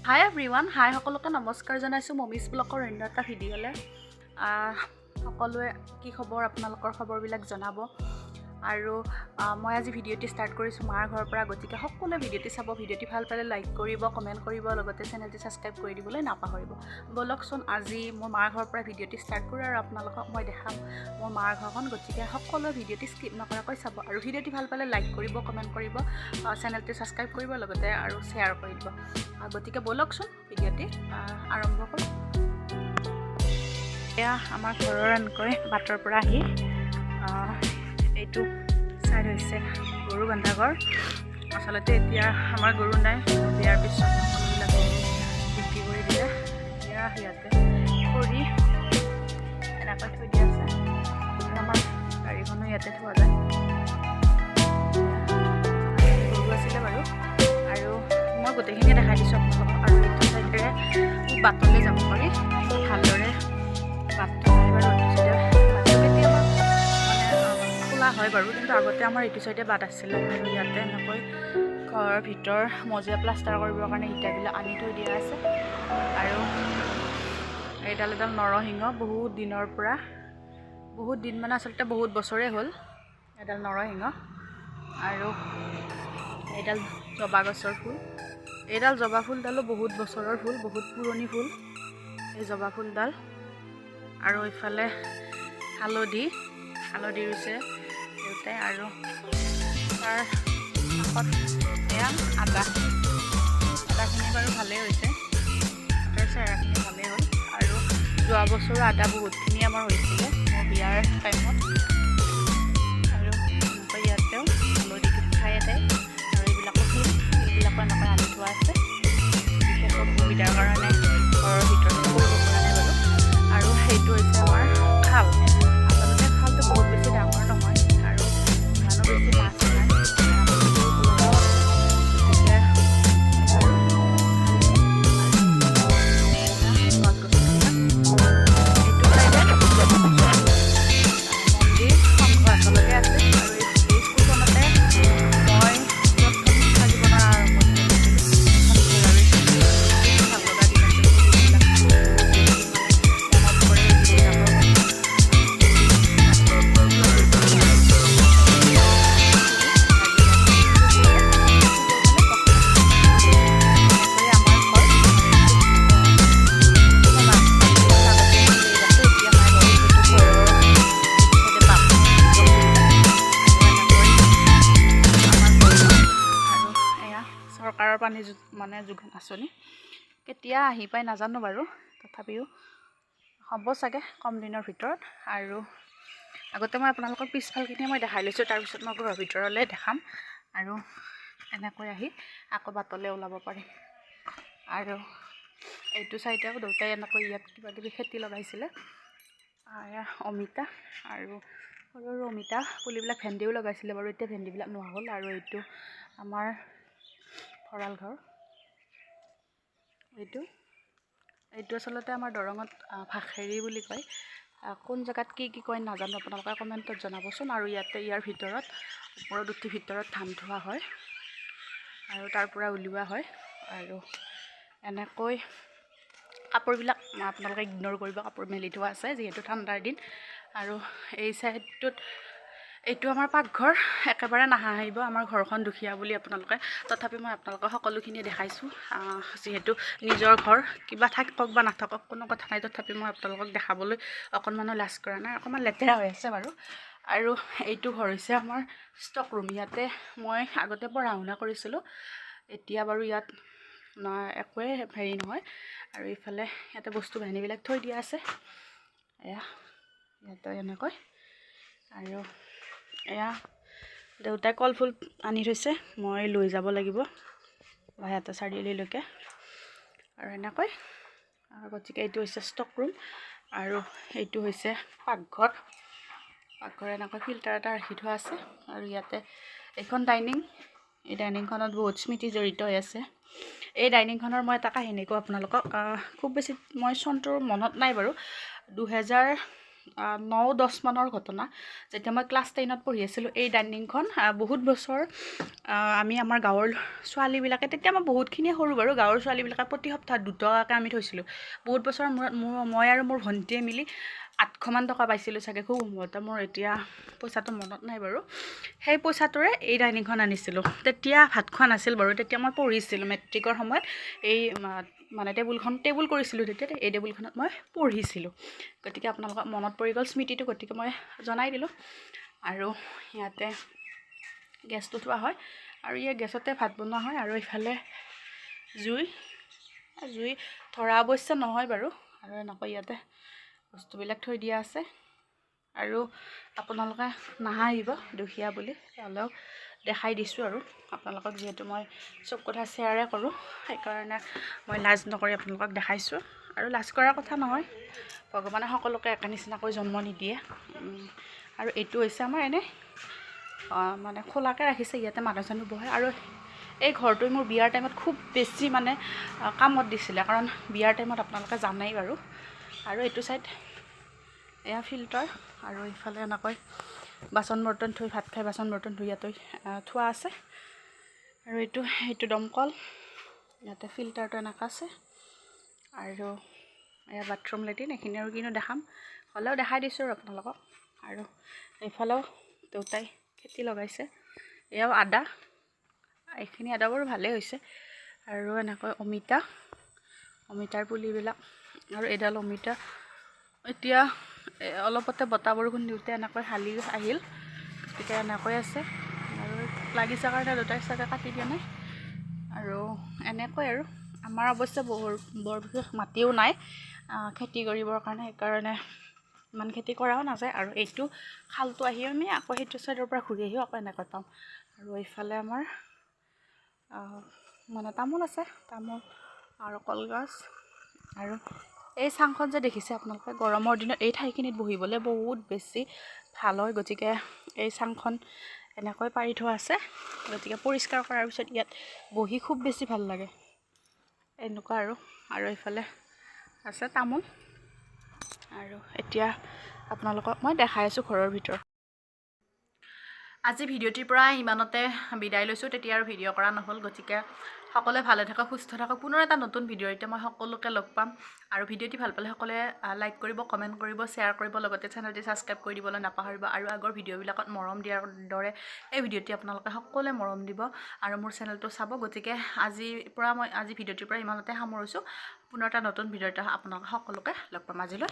হাই everyone, হাই সকলোকে নমস্কাৰ জনাইছোঁ মমিজ ব্লগৰ অন্য এটা ভিডিঅ'লৈ। সকলোৱে কি খবৰ, আপোনালোকৰ খবৰবিলাক জনাব। আৰু মই আজি ভিডিঅ'টি ষ্টাৰ্ট কৰিছোঁ মাৰ ঘৰৰ পৰা, গতিকে সকলোৱে ভিডিঅ'টি চাব। ভিডিঅ'টি ভাল পালে লাইক কৰিব, কমেণ্ট কৰিব, লগতে চেনেলটি ছাবস্ক্ৰাইব কৰি দিবলৈ নাপাহৰিব। ব'লকচোন আজি মোৰ মাৰ ঘৰৰ পৰা ভিডিঅ'টি ষ্টাৰ্ট কৰোঁ আৰু আপোনালোকক মই দেখাম মোৰ মাৰ ঘৰখন। গতিকে সকলোৱে ভিডিঅ'টি স্কিপ নকৰাকৈ চাব আৰু ভিডিঅ'টি ভাল পালে লাইক কৰিব, কমেণ্ট কৰিব, চেনেলটি ছাবস্ক্ৰাইব কৰিব, লগতে আৰু শ্বেয়াৰ কৰি দিব। গতিকে ব'লকচোন ভিডিঅ'টি আৰম্ভ কৰোঁ। এয়া আমাৰ ঘৰৰ এনেকৈ বাটৰ পৰা আহি এইটো চাইড হৈছে গৰু বন্ধা ঘৰ। আচলতে এতিয়া আমাৰ গৰু নাই, বিয়াৰ পিছত সকলোবিলাক গৰু বিক্ৰী কৰি দিলে। এতিয়া ইয়াতে খৰি এনেকৈ থৈ দিয়া আছে আৰু আমাৰ গাড়ীখনো ইয়াতে থোৱা যায়। গৰু আছিলে বাৰু, আৰু মই গোটেইখিনি দেখাই দিছোঁ আপোনালোকক। আৰু এইটো চাইডেৰে বাটলৈ যাব পাৰি, ভালদৰে বাটটো নাই বাৰু। এইটো চাইডে বাটটো কেতিয়াবা মানে খোলা হয় বাৰু, কিন্তু আগতে আমাৰ এইটো চাইডে বাট আছিলে। আৰু ইয়াতে এনেকৈ ঘৰৰ ভিতৰ মজিয়া প্লাষ্টাৰ কৰিবৰ কাৰণে ইটাবিলাক আনি থৈ দিয়া আছে। আৰু এইডাল এডাল নৰসিংহ, বহুত দিনৰ পৰা, বহুত দিন মানে আচলতে বহুত বছৰেই হ'ল এডাল নৰসিংহ। আৰু এইডাল জবা গছৰ ফুল, এইডাল জবা ফুলডালো বহুত বছৰৰ ফুল, বহুত পুৰণি ফুল এই জবা ফুলডাল। আৰু ইফালে হালধি, হালধি ৰুইছে দেউতাই। আৰু তাৰ কাষত এয়া আদা, আদাখিনি বাৰু ভালেই হৈছে, আদাৰ চেহেৰাখিনি ভালেই হ'ল। আৰু যোৱা বছৰো আদা বহুতখিনি আমাৰ হৈছিলে মোৰ বিয়াৰ টাইমত। আৰু এনেকৈ ইয়াতেও হালধি খাই এটাই। আৰু এইবিলাকো শিল, শিলবিলাকো এনেকৈ আনি থোৱা আছে। বিশেষ অসুবিধাৰ কাৰণে ঘৰৰ ভিতৰত কৰিব পৰা নাই বাৰু। আৰু সেইটো হৈছে আমাৰ খাল। আচলতে খালটো বহুত বেছি ডাঙৰ নহয় আৰু ইমানো বেছি মাছ নাই। গতিকে আৰু গছ গছনিবিলাক এইটো চাইডে মন্দিৰ সংঘ একেলগে আছে। আৰু এই স্কুলখনতে মই প্ৰথম শিক্ষা জীৱনৰ আৰম্ভণি কৰিছিলোঁ। এইখন ঘৰ আৰু বহুত ভাল লগা দিন আছিল সেই দিনবিলাক। বহুত বেছি মানে মনত পৰে এই দিনবিলাকৰ কথা। স্কুলত গৈছিলোঁ আৰু এনেকৈয়ে আমাৰ ঘৰ। আগতে আছিলে এই বাটটো, এতিয়া নাই বাৰু। যিহেতু ঘৰৰ এইটো চাইডে বাট আৰু এনেকৈ আমাৰ ঘৰখন। আৰু এয়া চৰকাৰৰ পানী মানে যোগান আঁচনি কেতিয়া আহি পাই নাজানো বাৰু, তথাপিও হ'ব চাগে কম দিনৰ ভিতৰত। আৰু আগতে মই আপোনালোকক পিছফালখিনি মই দেখাই লৈছোঁ, তাৰপিছত মই ঘৰৰ ভিতৰলৈ দেখাম। আৰু এনেকৈ আহি আকৌ বাটলৈ ওলাব পাৰিম। আৰু এইটো চাইডেও দেউতাই এনেকৈ ইয়াত কিবা কিবি খেতি লগাইছিলে, এয়া অমিতা আৰু সৰু সৰু অমিতা পুলিবিলাক, ভেন্দিও লগাইছিলে বাৰু, এতিয়া ভেন্দিবিলাক নোহোৱা হ'ল। আৰু এইটো আমাৰ ভঁৰাল ঘৰ। এইটো এইটো আচলতে আমাৰ দৰঙত ভাসেৰি বুলি কয়, কোন জেগাত কি কি কয় নাজানো, আপোনালোকে কমেণ্টত জনাবচোন। আৰু ইয়াতে ইয়াৰ ভিতৰত ওপৰত উঠি ভিতৰত ধান থোৱা হয় আৰু তাৰ পৰা উলিওৱা হয়। আৰু এনেকৈ কাপোৰবিলাক আপোনালোকে ইগন'ৰ কৰিব, কাপোৰ মেলি থোৱা আছে যিহেতু ঠাণ্ডাৰ দিন। আৰু এই চাইডটোত এইটো আমাৰ পাকঘৰ। একেবাৰে নাহাঁহিব আমাৰ ঘৰখন দুখীয়া বুলি আপোনালোকে, তথাপি মই আপোনালোকক সকলোখিনি দেখাইছোঁ। যিহেতু নিজৰ ঘৰ, কিবা থাকক বা নাথাকক কোনো কথা নাই, তথাপি মই আপোনালোকক দেখাবলৈ অকণমানো লাজ কৰা নাই। অকণমান লেতেৰা হৈ আছে বাৰু। আৰু এইটো ঘৰ হৈছে আমাৰ ষ্টক ৰুম। ইয়াতে মই আগতে পঢ়া শুনা কৰিছিলোঁ, এতিয়া বাৰু ইয়াত একোৱে হেৰি নহয়। আৰু ইফালে ইয়াতে বস্তু বাহিনীবিলাক থৈ দিয়া আছে, এয়া ইয়াতে এনেকৈ। আৰু এয়া দেউতাই কলফুল আনি থৈছে, মই লৈ যাব লাগিব বাইহাটা চাৰিআলিলৈকে। আৰু এনেকৈ, আৰু গতিকে এইটো হৈছে ষ্টক ৰুম। আৰু এইটো হৈছে পাকঘৰ। পাকঘৰ এনেকৈ ফিল্টাৰ এটা ৰাখি থোৱা আছে। আৰু ইয়াতে এইখন ডাইনিং, এই ডাইনিংখনত বহুত স্মৃতি জড়িত হৈ আছে। এই ডাইনিংখনৰ মই এটা কাহিনী কওঁ আপোনালোকক। খুব বেছি মই চনটোৰ মনত নাই বাৰু, 2000 9-10 মানৰ ঘটনা, যেতিয়া মই ক্লাছ 10ত পঢ়ি আছিলোঁ। এই ডাইনিংখন বহুত বছৰ আমি আমাৰ গাঁৱৰ ছোৱালীবিলাকে, তেতিয়া মই বহুতখিনিয়ে সৰু বাৰু, গাঁৱৰ ছোৱালীবিলাকে প্ৰতি সপ্তাহত 2 টকাকৈ আমি থৈছিলোঁ। বহুত বছৰৰ মূৰত মই আৰু মোৰ ভণ্টিয়ে মিলি 800মান টকা পাইছিলোঁ চাগে, খুব সম্ভৱতঃ, মোৰ এতিয়া পইচাটো মনত নাই বাৰু। সেই পইচাটোৰে এই ডাইনিংখন আনিছিলোঁ। তেতিয়া ভাত খোৱা নাছিল বাৰু, তেতিয়া মই পঢ়িছিলোঁ মেট্ৰিকৰ সময়ত। এই মানে টেবুলখন টেবুল কৰিছিলোঁ তেতিয়া, এই টেবুলখনত মই পঢ়িছিলোঁ। গতিকে আপোনালোকক মনত পৰি গ'ল স্মৃতিটো, গতিকে মই জনাই দিলোঁ। আৰু ইয়াতে গেছটো থোৱা হয় আৰু ইয়াৰ গেছতে ভাত বনোৱা হয়। আৰু ইফালে জুই জুই ধৰা অৱশ্যে নহয় বাৰু। আৰু এনেকৈ ইয়াতে বস্তুবিলাক থৈ দিয়া আছে। আৰু আপোনালোকে নাহাঁহিব দুখীয়া বুলি, হ'লেও দেখাই দিছোঁ আৰু আপোনালোকক, যিহেতু মই চব কথা শ্বেয়াৰে কৰোঁ, সেইকাৰণে মই লাজ নকৰি আপোনালোকক দেখাইছোঁ। আৰু লাজ কৰাৰ কথা নহয়, ভগৱানে সকলোকে একে নিচিনাকৈ জন্ম নিদিয়ে। আৰু এইটো হৈছে আমাৰ এনেই মানে খোলাকৈ ৰাখিছে, ইয়াতে মানুহ চানুহ বহে। আৰু এই ঘৰটোৱে মোৰ বিয়াৰ টাইমত খুব বেছি মানে কামত দিছিলে, কাৰণ বিয়াৰ টাইমত আপোনালোকে জানেই বাৰু। আৰু এইটো ছাইড এয়া ফিল্টাৰ, আৰু ইফালে এনেকৈ বাচন বৰ্তন থৈ, ভাত খাই বাচন বৰ্তন ধুই ইয়াতে থোৱা আছে। আৰু এইটো দমকল, ইয়াতে ফিল্টাৰটো এনেকুৱা আছে। আৰু এয়া বাথৰুম লেট্ৰিন, এইখিনি আৰু কিনো দেখাম, হ'লেও দেখাই দিছোঁ আৰু আপোনালোকক। আৰু এইফালেও দেউতাই খেতি লগাইছে, এয়াও আদা, এইখিনি আদা বাৰু ভালেই হৈছে। আৰু এনেকৈ অমিতা, অমিতাৰ পুলিবিলাক, আৰু এডাল অমিতা এতিয়া অলপতে বতাহ বৰষুণ দিওঁতে এনেকৈ হালি আহিল, গতিকে এনেকৈ আছে। আৰু লাগিছে কাৰণে দেউতাই চাগে কাটি দিয়া নাই। আৰু এনেকৈ আৰু আমাৰ অৱশ্যে বৰ বিশেষ মাটিও নাই খেতি কৰিবৰ কাৰণে, সেইকাৰণে ইমান খেতি কৰাও নাযায়। আৰু এইটো খালটো আহি আমি আকৌ সেইটো ছাইডৰ পৰা ঘূৰি আহিও আকৌ এনেকৈ পাম। আৰু এইফালে আমাৰ মানে তামোল আছে, তামোল আৰু কলগছ। আৰু এই চাংখন যে দেখিছে আপোনালোকে, গৰমৰ দিনত এই ঠাইখিনিত বহিবলৈ বহুত বেছি ভাল হয়, গতিকে এই চাংখন এনেকৈ পাৰি থোৱা আছে। গতিকে পৰিষ্কাৰ কৰাৰ পিছত ইয়াত বহি খুব বেছি ভাল লাগে, এনেকুৱা আৰু। আৰু এইফালে আছে তামোল। আৰু এতিয়া আপোনালোকক মই দেখাই আছোঁ ঘৰৰ ভিতৰত। আজি ভিডিঅ'টিৰ পৰা ইমানতে বিদায় লৈছোঁ, তেতিয়া আৰু ভিডিঅ' কৰা নহ'ল। গতিকে সকলোৱে ভালে থাকক, সুস্থ থাকক। পুনৰ এটা নতুন ভিডিঅ'ৰ এতিয়া মই সকলোকে লগ পাম। আৰু ভিডিঅ'টি ভাল পালে সকলোৱে লাইক কৰিব, কমেণ্ট কৰিব, শ্বেয়াৰ কৰিব, লগতে চেনেলটি ছাবস্ক্ৰাইব কৰি দিবলৈ নাপাহৰিব। আৰু আগৰ ভিডিঅ'বিলাকত মৰম দিয়াৰ দৰে এই ভিডিঅ'টি আপোনালোকে সকলোৱে মৰম দিব আৰু মোৰ চেনেলটো চাব। গতিকে আজি ভিডিঅ'টিৰ পৰা ইমানতে সামৰিছোঁ। পুনৰ এটা নতুন ভিডিঅ'ত আপোনালোক সকলোকে লগ পাম। আজিলৈ